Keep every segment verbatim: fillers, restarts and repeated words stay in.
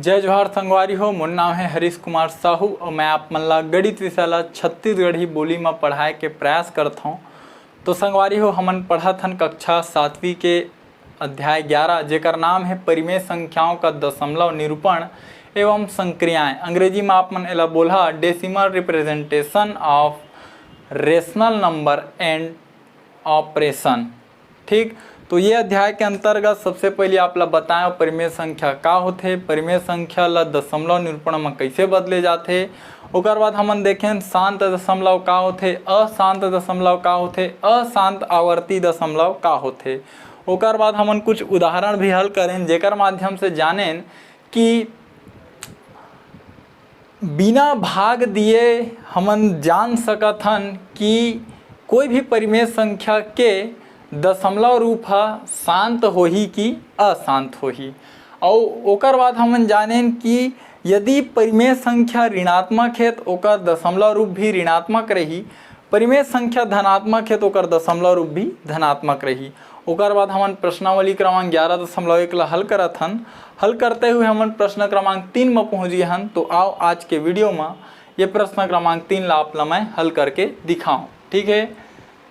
जय जोहार संगवारी हो, मोर नाम है हरीश कुमार साहू और मैं आप मन ला गणित विषय ला छत्तीसगढ़ी बोली में पढ़ाए के प्रयास करत हौं। तो संगवारी हो, हमन पढ़त हन कक्षा सातवीं के अध्याय ग्यारह, जेकर नाम है परिमेय संख्याओं का दशमलव निरूपण एवं संक्रियाएं। अंग्रेजी में आप मन एला बोलहा Decimal Representation of Rational Number and Operation। ठीक, तो ये अध्याय के अंतर्गत सबसे पहले आप ला बताएं परिमेय संख्या का होथे, परिमेय संख्या ला दशमलव निरूपण में कैसे बदले जाथे। ओकर बाद हमन देखें शांत दशमलव का होथे, अशांत दशमलव का होथे, अशांत आवर्ती दशमलव का होथे। ओकर बाद हमन कुछ उदाहरण भी हल करें, जेकर माध्यम से जानें कि बिना भाग दिए हमन जान सकत हन कि कोई भी परिमेय संख्या के दशमलव रूप ह शांत होही कि अशांत होही। अउ ओकर बाद हमन जानेन कि यदि परिमेय संख्या ऋणात्मक हे, त ओकर दशमलव रूप भी ऋणात्मक रही, परिमेय संख्या धनात्मक हे, त ओकर दशमलव रूप भी धनात्मक रही। ओकर बाद हमन प्रश्नावली क्रमांक ग्यारह दशमलव एक ला हल करत हन। हल करते हुए हमन प्रश्न क्रमांक तीन म पहुंच गए हन। तो आओ, आज के वीडियो म ये प्रश्न क्रमांक तीन ला आप ला मैं हल करके दिखाऊं। ठीक है,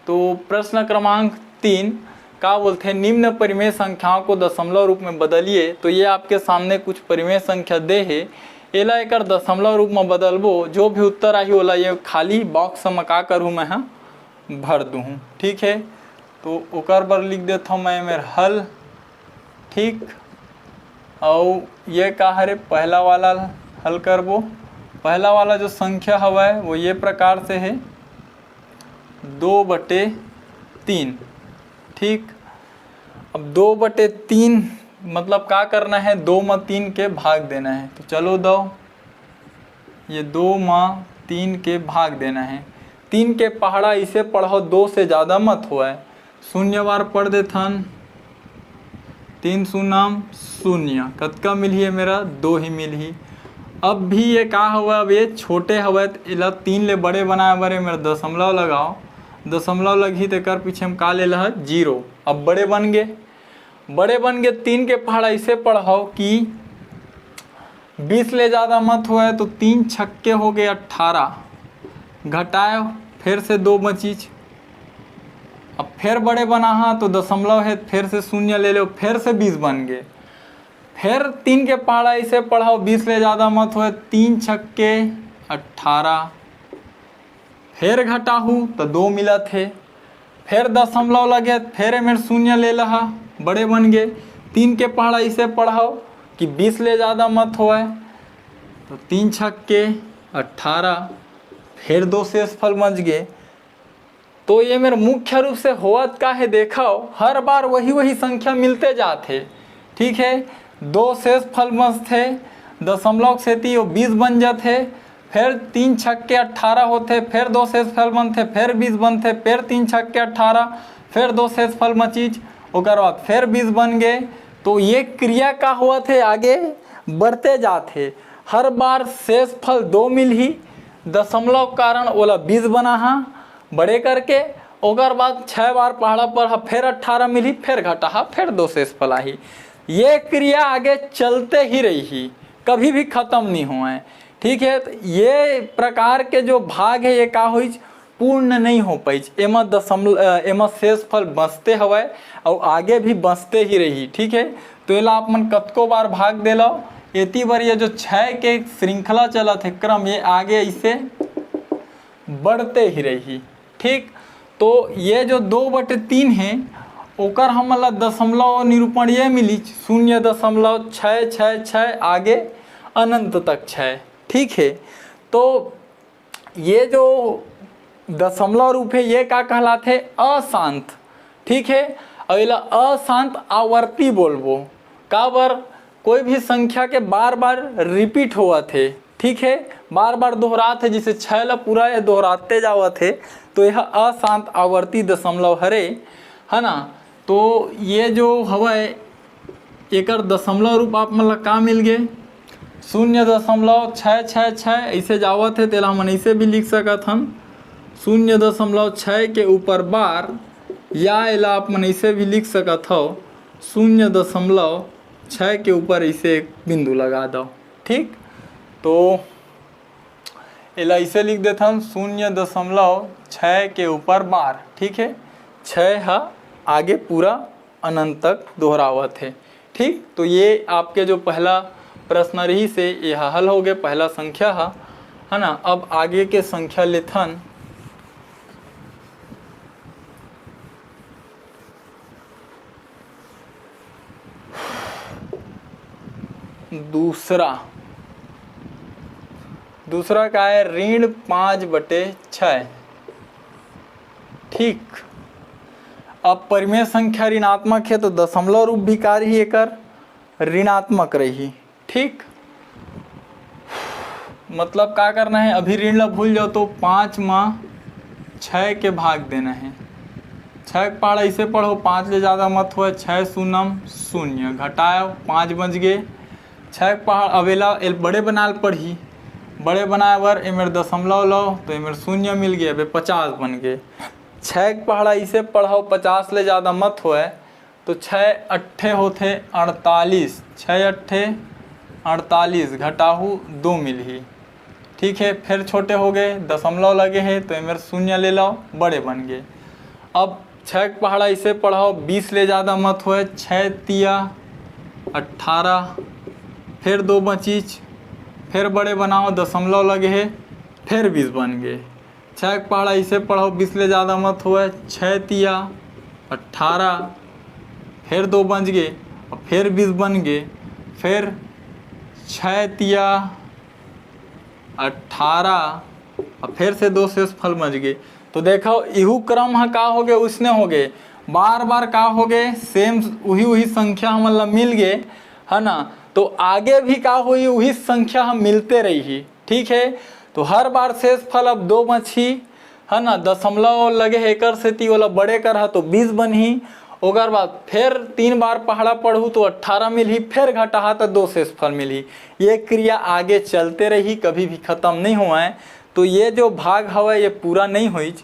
तो प्रश्न क्रमांक तीन का बोलथे, निम्न परिमेय संख्याओं को दशमलव रूप में बदलिए। तो ये आपके सामने कुछ परिमेय संख्या दे हे, एला एकर दशमलव रूप में बदलबो। जो भी उत्तर आही, ओला ये खाली बॉक्स में का करूँ, मैं ह भर दूँ। ठीक है, तो ओकर बर लिख देथव मैं मेर हल। ठीक, अउ ये का हरे, पहला वाला हल करबो। पहला वाला जो संख्या हवय, वो ये प्रकार से है, दो बटे तीन। ठीक, अब दो बटे तीन मतलब का करना है, दो म तीन के भाग देना है। तो चलो दो, ये दो म तीन के भाग देना है। तीन के पहाड़ा इसे पढ़ो, दो से ज़्यादा मत होवय। शून्य बार पढ़ देथन, तीन शून्यम शून्य, कतका मिलही ये मेरा? दो ही मिलही। अब भी ये का हवय, अब ये छोटे हवय, त एला तीन ले बड़े बनाए बर ये मेरा दशमलव लगाओ, दशमलव लगही, तेकर पीछे हम का ले लहा? जीरो। अब बड़े बन गे, बड़े बन गे। तीन के पहाड़ा इसे पढ़ाओ कि बीस ले ज़्यादा मत होवय, तो तीन छक्के हो गए अट्ठारह, घटाए फिर से दो बचीच। अब फिर बड़े बनाहा तो दशमलव है, फिर से शून्य ले लो, फिर से बीस बन गए। फिर तीन के पहाड़ा इसे पढ़ाओ, बीस ले ज़्यादा मत होवय, तीन छक्के अट्ठारह, फिर घटाहू तो दो मिलत हे, फिर दशमलव लगे, फिर एमेर शून्य ले लहा, बड़े बन गए। तीन के पहाड़ा इसे पढ़ाओ कि बीस ले ज़्यादा मत होवय, तो तीन छक्के अट्ठारह, फिर दो शेषफल बच गए। तो ये मेर मुख्य रूप से होवत का है, देखव, हर बार वही वही संख्या मिलते जात हे। ठीक है, दो शेषफल बचथे, दशमलव के सेती वो बीस बन जाथे, फिर तीन छक्के अट्ठारह होथे, फिर दो शेषफल बनथे, फिर बीस बनथे, फिर तीन छक्के अट्ठारह, फिर दो शेषफल बचीच, ओकर बाद फिर बीस बन गए। तो ये क्रिया का होवत हे, आगे बढ़ते जात हे। हर बार शेषफल दो मिलही, दशमलव कारण ओला बीस बनाहा बड़े करके, ओकर बाद छः बार पहाड़ा पर ह, फिर अट्ठारह मिलही, फिर घटाहा, फिर दो शेषफल आही। ये क्रिया आगे चलते ही रही, कभी भी खत्म नहीं होवय। ठीक है, तो ये प्रकार के जो भाग है, ये का होइच, पूर्ण नहीं हो पाइच। एमा दशमलव, अ, एमा शेषफल बचते हवय, अउ आगे भी बचते ही रही। ठीक है, तो एला आप मन कतको बार भाग देलव, एती बर ये जो छः के श्रृंखला चलत है, क्रम, ये आगे इसे बढ़ते ही रही। ठीक, तो ये जो दो बटे तीन है, ओकर हमन ला दशमलव निरूपण ये मिली, शून्य दशमलव छः छः छः, आगे अनंत तक छः। ठीक है, तो ये जो दशमलव रूप है, ये का कहलाथे? अशांत। ठीक है, अउ एला अशांत आवर्ती बोलबो। काबर? कोई भी संख्या के बार बार रिपीट होवत हे, ठीक है, बार बार दोहरात हे, जैसे छः ला पूरा ये दोहराते जावत हे, तो यह अशांत आवर्ती दशमलव हरे, है ना? तो ये जो हवय, एकर दशमलव रूप आप मन ला का मिल गे? शून्य दशमलव छः छः छः ऐसे जावत हे, तेला हमन ऐसे भी लिख सकत हन, शून्य दशमलव छः के ऊपर बार, या एला आप मन ऐसे भी लिख सकत हव, शून्य दशमलव छः के ऊपर ऐसे एक बिंदु लगा दव। ठीक, तो एला ऐसे लिख देथन, शून्य दशमलव छः के ऊपर बार। ठीक है, छः ह आगे पूरा अनंत तक दोहरावत है। ठीक, तो ये आपके जो पहला प्रश्न रहिस हे, ये ह हल हो गए, पहला संख्या ह, है ना। अब आगे के संख्या लेथन। दूसरा, दूसरा का है? ऋण पाँच बटे छः। ठीक, अब परिमेय संख्या ऋणात्मक है तो दशमलव रूप भी का रही, एकर ऋणात्मक रही। ठीक, मतलब का करना है, अभी ऋण ला भूल जाओ तो पाँच मा छः के भाग देना है। छः के पहाड़ा ऐसे पढ़ो, पाँच ले ज़्यादा मत होए, छः शून्यम शून्य घटाओ पाँच बज गए। छः के पहाड़ अबेला एल बड़े बनाल पढ़ी, बड़े बनाए बर एमेर दशमलव लो तो एमेर शून्य मिल गए, अबे पचास बन गए। छः के पहाड़ा इसे पढ़ाओ, पचास ले ज़्यादा मत होए, तो छः अट्ठे होथे अड़तालीस, छः अट्ठे अड़तालीस घटाहू दो मिलही। ठीक है, फिर छोटे हो गए, दशमलव लगे है तो एमेर शून्य ले लो, बड़े बन गए। अब छः के पहाड़ा इसे पढ़ाओ, बीस ले ज़्यादा मत होए, छः तिया अट्ठारह, फिर दो बचीच, फिर बड़े बनाओ, दशमलव लगे है, फिर बीस बन गए। छः के पहाड़ा इसे पढ़ाओ, बीस ले ज़्यादा मत होए, छः तिया अट्ठारह, फिर दो बच गए और फिर बीस बन गए, फिर छः तिया अट्ठारह और फिर से दो शेष फल बच गए। तो देखो, इहू क्रम ह का हो गए, उसने हो गए, बार बार का हो गए, सेम वही वही संख्या हमन ला मिल गए, है ना। तो आगे भी का होई, वही संख्या हम मिलते रही। ठीक है, तो हर बार शेष फल अब दो बचही, है ना, दशमलव लगे है एकर सेती ओला बड़े करहा तो बीस बनही। ओकर बाद फिर तीन बार पहाड़ा पढ़हू तो अट्ठारह मिलही, फिर घटाहा तो दो शेष फल मिलही। ये क्रिया आगे चलते रही, कभी भी खत्म नहीं होए। तो ये जो भाग हवय ये पूरा नहीं होइच,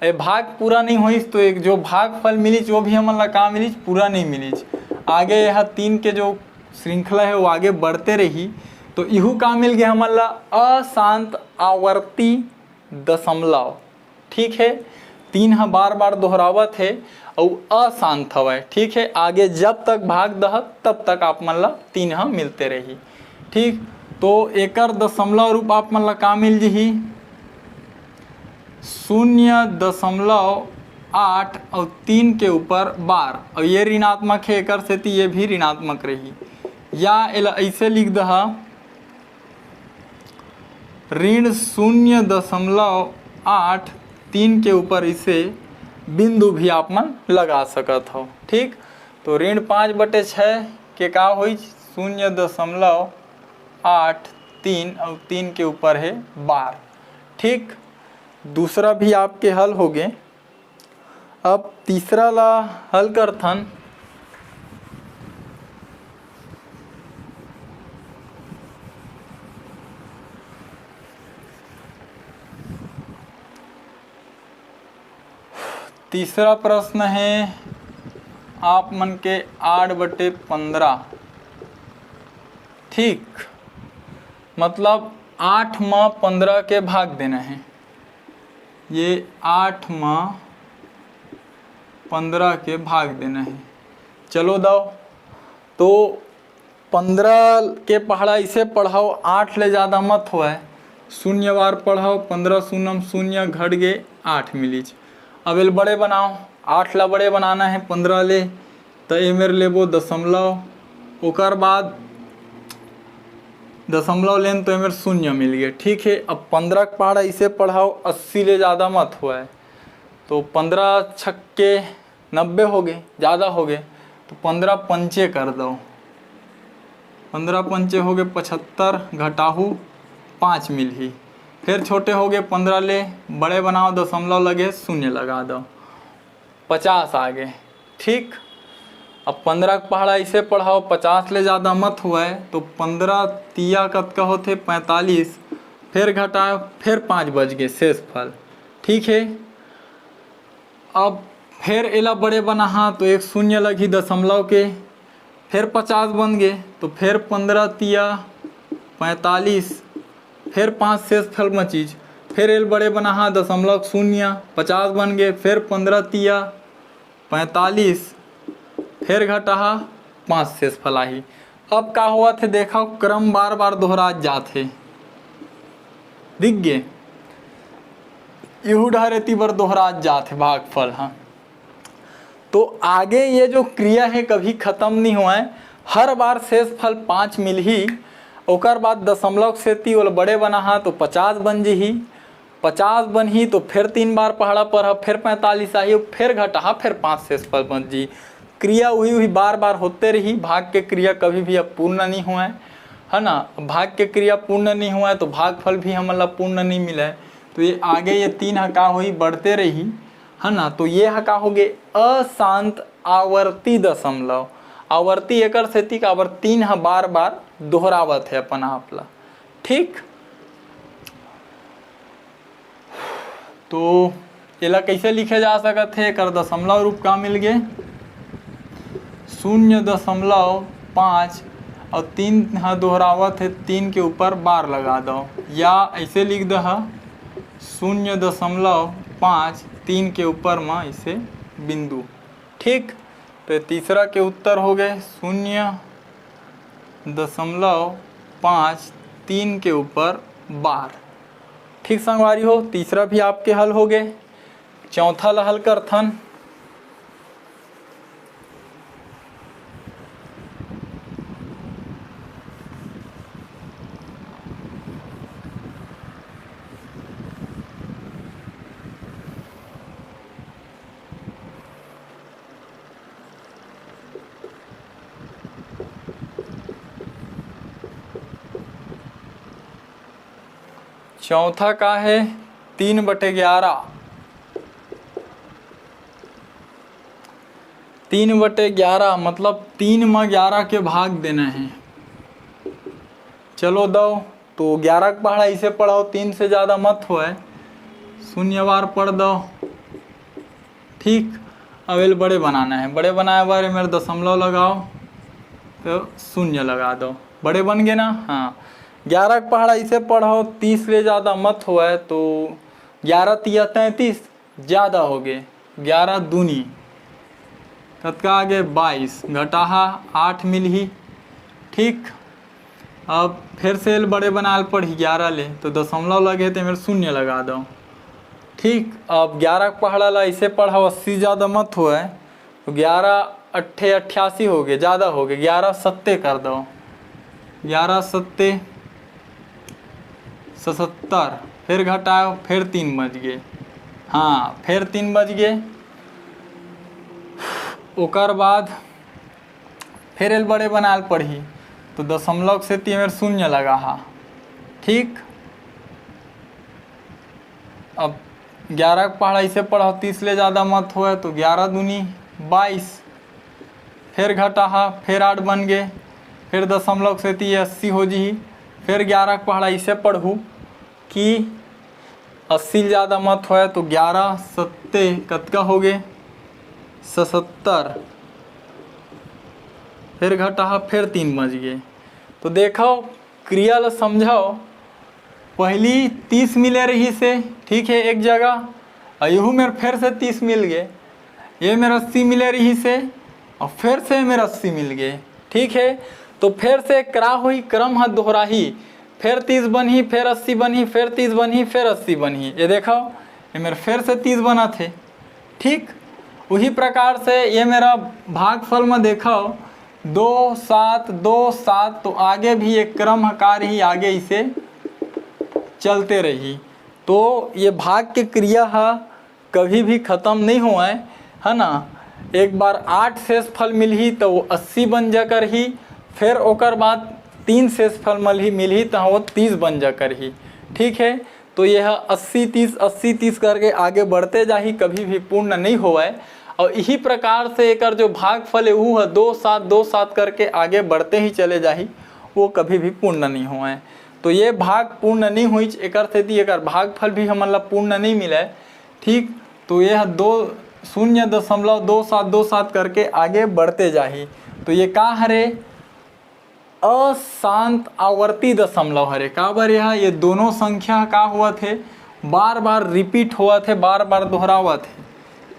ये भाग पूरा नहीं होइच तो एक जो भाग फल मिलिच वो भी हमन ला का मिलिच, पूरा नहीं मिलिच। आगे यह तीन के जो श्रृंखला है वो आगे बढ़ते रही। तो इहू का मिल गया हमन ला, अशांत आवर्ती दशमलव। ठीक है, तीन ह बार बार दोहरावत है और अशांत हवय। ठीक है, आगे जब तक भाग दहत तब तक आप मन ला तीन ह मिलते रही। ठीक, तो एकर दशमलव रूप आप मन ला का मिल जही? शून्य दशमलव आठ और तीन के ऊपर बार, और ये ऋणात्मक है, एकर सेती ये भी ऋणात्मक रही। या एला ऐसे लिख दहा, ऋण शून्य दशमलव आठ तीन के ऊपर इसे बिंदु भी आप मन लगा सकत हो। ठीक, तो ऋण पाँच बटे छः के का होई? शून्य दशमलव आठ तीन और तीन के ऊपर है बार। ठीक, दूसरा भी आपके हल हो गए। अब तीसरा ला हल करथन। तीसरा प्रश्न है आप मन के आठ बटे पंद्रह। ठीक, मतलब आठ म पंद्रह के भाग देना है। ये आठ म पंद्रह के भाग देना है। चलो दाओ, तो पंद्रह के पहाड़ा इसे पढ़ाओ, आठ ले ज़्यादा मत होए, शून्य बार पढ़ाओ, पंद्रह शून्यम शून्य घट गे आठ मिलीच। अब एल बड़े बनाओ, आठ ला बड़े बनाना है पंद्रह ले, तो एमेर लेबो दशमलव, ओकर बाद दशमलव लेन तो एमेर शून्य मिल गए। ठीक है, अब पंद्रह के पहाड़ा इसे पढ़ाओ, अस्सी ले ज़्यादा मत होए, तो पंद्रह छक्के नब्बे हो गए, ज़्यादा हो गए, तो पंद्रह पंचे कर दो, पंद्रह पंचे हो गए पचहत्तर, घटाहू पाँच मिलही। फिर छोटे हो गए पंद्रह ले, बड़े बनाओ, दशमलव लगे शून्य लगा दो, पचास आ गए। ठीक, अब पंद्रह के पहाड़ा इसे पढ़ाओ, पचास ले ज़्यादा मत हुआ है, तो पंद्रह तिया कतका होथे? पैंतालीस। फिर घटाओ, फिर पाँच बच गए शेष फल। ठीक है, अब फिर एला बड़े बनाहा तो एक शून्य लगही दशमलव के, फिर पचास बन गए, तो फिर पंद्रह तिया पैंतालीस, फेर पाँच शेषफल बचिस, फेर एला बड़े बनाहा दशमलव शून्य, पचास बन गे, फेर पंद्रह तिया पैंतालीस, फेर घटाहा पाँच शेषफल आही। अब का होवत हे, देखव, क्रम बार बार दोहरात जात हे, दिख गे, इहू डहर एती बर दोहरात जात हे भागफल ह। तो आगे ये जो क्रिया हे कभी खतम नहीं होवय, हर बार शेषफल पाँच मिलही, ओकर बाद दशमलव सेती ओला बड़े बनाहा तो पचास बन जिही, पचास बनही तो फेर तीन बार पहाड़ा परहा, फेर पैंतालीस आही, फेर घटाहा, फेर पाँच शेषफल बन जिही। क्रिया उही उही बार बार होते रही, भाग के क्रिया कभी भी अब पूर्ण नहीं होवय, है ना। भाग के क्रिया पूर्ण नहीं होवय तो भागफल भी हमन ला पूर्ण नहीं मिलय। तो ये आगे ये तीन ह का होही, बढ़ते रही, है ना। तो ये ह का होगे, अशांत आवर्ती दशमलव। आवर्ती एकर सेती काबर, तीन ह बार बार दोहरावत हे अपन आप ला, ठीक। तो एला कइसे लिखे जा सकत हे, एकर दशमलव रूप का मिल गे, शून्य दशमलव पाँच, और तीन ह दोहरावत हे, तीन के ऊपर बार लगा दो, या ऐसे लिख दह, शून्य दशमलव पाँच, तीन के ऊपर म ऐसे बिंदु, ठीक। तो ये तीसरा के उत्तर हो गए शून्य दशमलव पाँच, तीन के ऊपर बार। ठीक संगवारी हो, तीसरा भी आपके हल हो गए। चौथा ल हल करथन। चौथा का हे, तीन बटे ग्यारह। तीन बटे ग्यारह मतलब तीन म ग्यारह के भाग देना हे। चलो दव, तो ग्यारह के पहाड़ा इसे पढ़व, तीन से ज़्यादा मत होय, शून्य बार पढ़ दव। ठीक, अब एला बड़े बनाना हे। बड़े बनाए बर एमेर दशमलव लगाव, तो शून्य लगा दव। बड़े बन गे ना? हाँ। ग्यारह के पहाड़ा इसे पढ़व, तीस ले ज़्यादा मत होवय, तो ग्यारह तिया तैंतीस, ज़्यादा हो गे। ग्यारह दूनी कतका आ गे? बाईस। घटाहा आठ मिलही। ठीक, अब फेर से एला बड़े बनाए ल पड़ही ग्यारह ले, तो दशमलव लगे हे, तो एमेर शून्य लगा दव। ठीक, अब ग्यारह के पहाड़ा ला ऐसे पढ़व, अस्सी ज़्यादा मत होवय, तो ग्यारह अट्ठे अट्ठासी हो गे, ज़्यादा हो गे, ग्यारह सत्ते कर दव, ग्यारह सत्ते सतहत्तर, फेर घटाव, फेर तीन बच गे, हाँ, फेर तीन बच गे। ओकर बाद फेर एला बड़े बनाए ल पड़ही, तो दशमलव सेती एमेर शून्य लगाहा। ठीक, अब ग्यारह के पहाड़ा इसे पढ़व, तीस ले ज़्यादा मत होवय, तो ग्यारह दूनी बाईस, फेर घटाहा, फेर आठ बन गे, फेर दशमलव सेती ये अस्सी हो जिही, फेर ग्यारह के पहाड़ा इसे पढ़हू कि अस्सी ले ज़्यादा मत होवय, तो ग्यारह सत्ते कतका हो गे? सतहत्तर। फेर घटाहा, फेर तीन बच गे। तो देखव, क्रिया ल समझव, पहली तीस मिले रहिस हे, ठीक हे, एक जगह, अउ यहू मेर फेर से तीस मिल गे। ये मेर अस्सी मिले रहिस हे, अउ फेर से मेर अस्सी मिल गे, ठीक हे। तो फेर से करा होही, क्रम ह दोहराही, फेर तीस बनही, फेर अस्सी बनही, फेर तीस बनही, फेर अस्सी बनही। ये देखव, ये मेर फेर से तीस बनत हे, ठीक। उही प्रकार से ये मेर भागफल म देखव, दो सात दो सात, तो आगे भी एक क्रम ह का रही, आगे इसे चलते रही। तो ये भाग के क्रिया ह कभी भी खत्म नहीं होवय, है ना। एक बार आठ शेषफल मिलही तो वो अस्सी बन जा करही, फिर ओकर बाद तीन शेषफल मिलही, मिलही तो वो तीस बन जा करही। ठीक है, तो यह अस्सी तीस, अस्सी तीस करके आगे बढ़ते जाही, कभी भी पूर्ण नहीं होवय। और यही प्रकार से एकर जो भागफल है, वो है दो सात दो सात करके आगे बढ़ते ही चले जाही, वो कभी भी पूर्ण नहीं होवय। तो ये भाग पूर्ण नहीं होइच, एकर सेती एकर भागफल भी हमन ला पूर्ण नहीं मिलय। ठीक, तो ये ह दो, शून्य दशमलव दो सात दो सात करके आगे बढ़ते जाही। तो ये का हरे? अशांत आवर्ती दशमलव हरे। काबर, यह ये दोनों संख्या का होवत हे, बार बार रिपीट होवत हे, बार बार दोहरावत हे।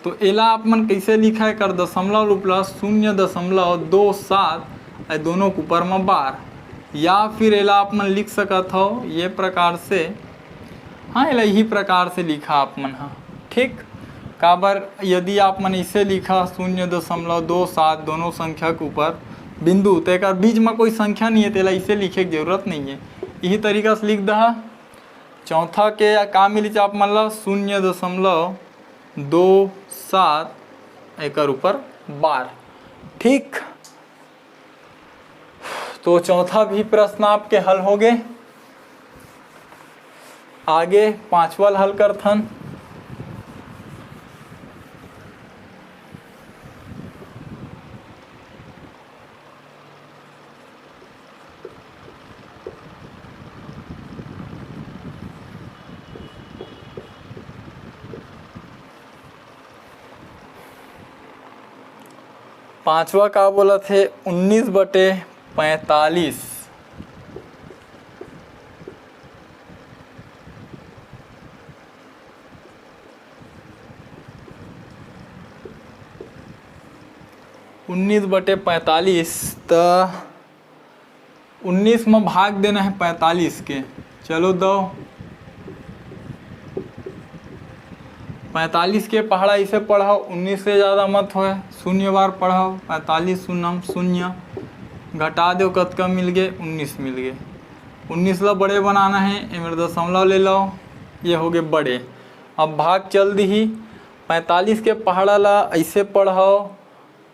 तो एला आप मन कइसे लिखा, एकर दशमलव रूप ला शून्य दशमलव दो सात, ए दोनों के ऊपर म बार, या फिर एला आप मन लिख सकत हो ये प्रकार से। हाँ, एला यही प्रकार से लिखा आप मन ह, ठीक। काबर, यदि आप मन इसे लिखा शून्य दशमलव दो सात दोनों संख्या के ऊपर बिंदु, तो एकर बीच में कोई संख्या नहीं है, तेला इसे लिखे के जरूरत नहीं है। यही तरीका से लिख दहा। चौथा के का मिलिच आप मन ला, शून्य दशमलव दो सात, एकर ऊपर बार, ठीक। तो चौथा भी प्रश्न आपके हल हो गए। आगे पांचवा ल हल करथन। पांचवा का बोलत हे, उन्नीस बटे पैंतालीस। उन्नीस बटे पैंतालीस, त उन्नीस म भाग देना है पैंतालीस के। चलो दो, पैंतालीस के पहाड़ा इसे पढ़ाओ, उन्नीस से ज़्यादा मत होए, शून्य बार पढ़ाओ, पैंतालीस शून्यम शून्य, घटा दो, कतका मिल गए? उन्नीस मिल गए। उन्नीस ला बड़े बनाना है, एमेर दशमलव ले लो, ये हो गए बड़े। अब भाग चल दी ही, पैंतालीस के पहाड़ा ला ऐसे पढ़ाओ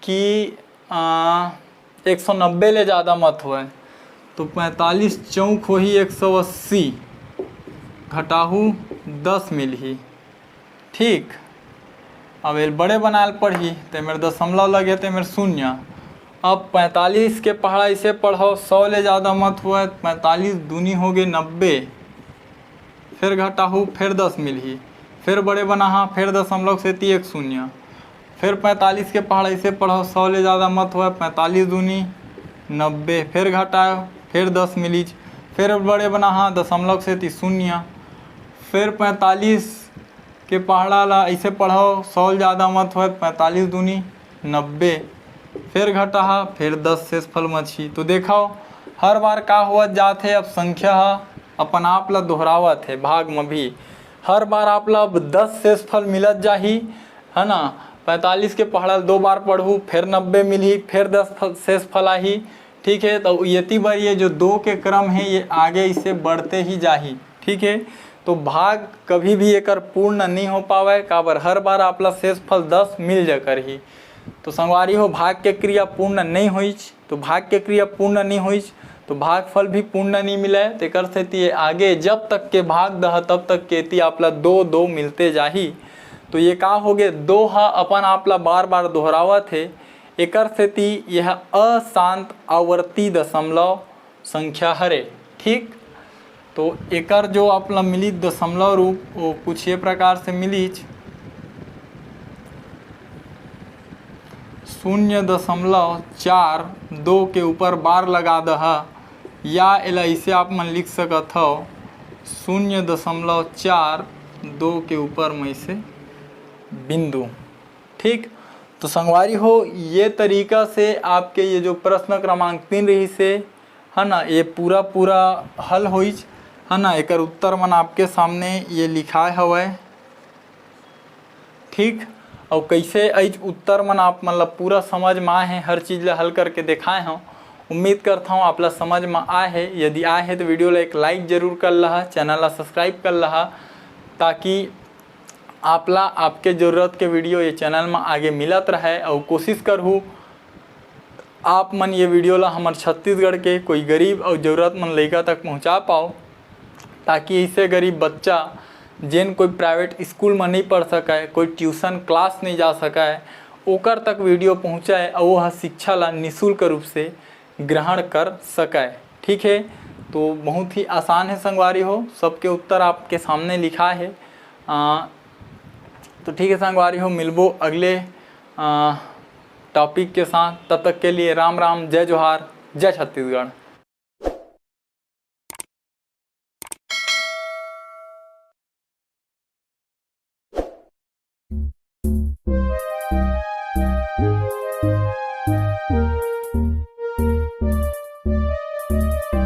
कि आ, एक सौ नब्बे ले ज़्यादा मत होए, तो पैंतालीस चौक होही एक सौ अस्सी, घटाहू दस मिलही, ठीक। अब एल बड़े बनाल पड़ही, ते मेर दशमलव लगे, ते मेर शून्य। अब पैंतालीस के पहाड़ा इसे पढ़ाओ, सौ ले ज़्यादा मत होए, पैंतालीस दूनी हो गए नब्बे, फिर घटाहू, फिर दस मिलही, फिर बड़े बनाहा, फिर दशमलव सेती एक शून्य, फिर पैंतालीस के पहाड़ा इसे पढ़ाओ, सौ ले ज़्यादा मत होए, पैंतालीस दूनी नब्बे, फिर घटाओ, फिर दस मिलीच, फिर बड़े बनाहा, दशमलव सेती शून्य, फिर पैंतालीस के पहाड़ा ला ऐसे पढ़ाओ, सौ ले ज़्यादा मत होए, पैंतालीस दूनी नब्बे, फिर घटाहा, फिर दस शेषफल मछी। तो देखो, हर बार का होवत जात हे, अब संख्या ह अपन आप ला दोहरावत हे भाग म भी। हर बार आप ला अब दस शेषफल मिलत जाही, है ना। पैंतालीस के पहाड़ा ल दो बार पढ़हू, फिर नब्बे मिलही, फिर दस फ-, शेषफल आही, ठीक है। तो यति बार ये जो दो के क्रम है, ये आगे इसे बढ़ते ही जाही, ठीक है। तो भाग कभी भी एकर पूर्ण नहीं हो पावे, काबर हर बार आप ला शेषफल दस मिल जा करही। तो संगवारी हो, भाग के क्रिया पूर्ण नहीं होइच, तो भाग के क्रिया पूर्ण नहीं होइच, तो भागफल भी पूर्ण नहीं मिले। तेकर सेती ये आगे जब तक के भाग दह, तब तक के एती आप ला दो दो मिलते जाही। तो ये का होगे, दो ह अपन आप ला बार बार दोहरावत हे, एकर सेती यह अशांत आवर्ती दशमलव संख्या हरे, ठीक। तो एकर जो आप ला मिली दशमलव रूप, वो कुछ ये प्रकार से मिलीच, शून्य दशमलव चार दो के ऊपर बार लगा दहा, या एला इसे आप मन लिख सकत हव, शून्य दशमलव चार दो के ऊपर में से बिंदु, ठीक। तो संगवारी हो, ये तरीका से आपके ये जो प्रश्न क्रमांक तीन रहिस हे, है ना, ये पूरा पूरा हल होइच, है ना। एकर उत्तर मन आपके सामने ये लिखाए हवय, ठीक। अउ कैसे आइच उत्तर मन, आप मन ला पूरा समझ में आए हे, हर चीज़ ला हल करके देखाए हव। उम्मीद करता हूँ आप ला समझ में आए हे। यदि आए हे तो वीडियो ला एक लाइक जरूर कर लहा, चैनल ला सब्सक्राइब कर लहा, ताकि आप ला आपके ज़रूरत के वीडियो ये चैनल में आगे मिलत रहे। अउ कोशिश करहू आप मन ये वीडियो ला हमर छत्तीसगढ़ के कोई गरीब अउ जरूरतमंद लइका तक पहुँचा पाओ, ताकि ऐसे गरीब बच्चा जेन कोई प्राइवेट स्कूल में नहीं पढ़ सकय, कोई ट्यूशन क्लास नहीं जा सकय, ओकर तक वीडियो पहुँचय अउ वह शिक्षा ला निःशुल्क रूप से ग्रहण कर सकय। ठीक है, तो बहुत ही आसान है संगवारी हो, सबके उत्तर आपके सामने लिखा है। आ, तो ठीक है संगवारी हो, मिलबो अगले आ, टॉपिक के साथ। तब तक के लिए राम राम, जय जोहार, जय छत्तीसगढ़।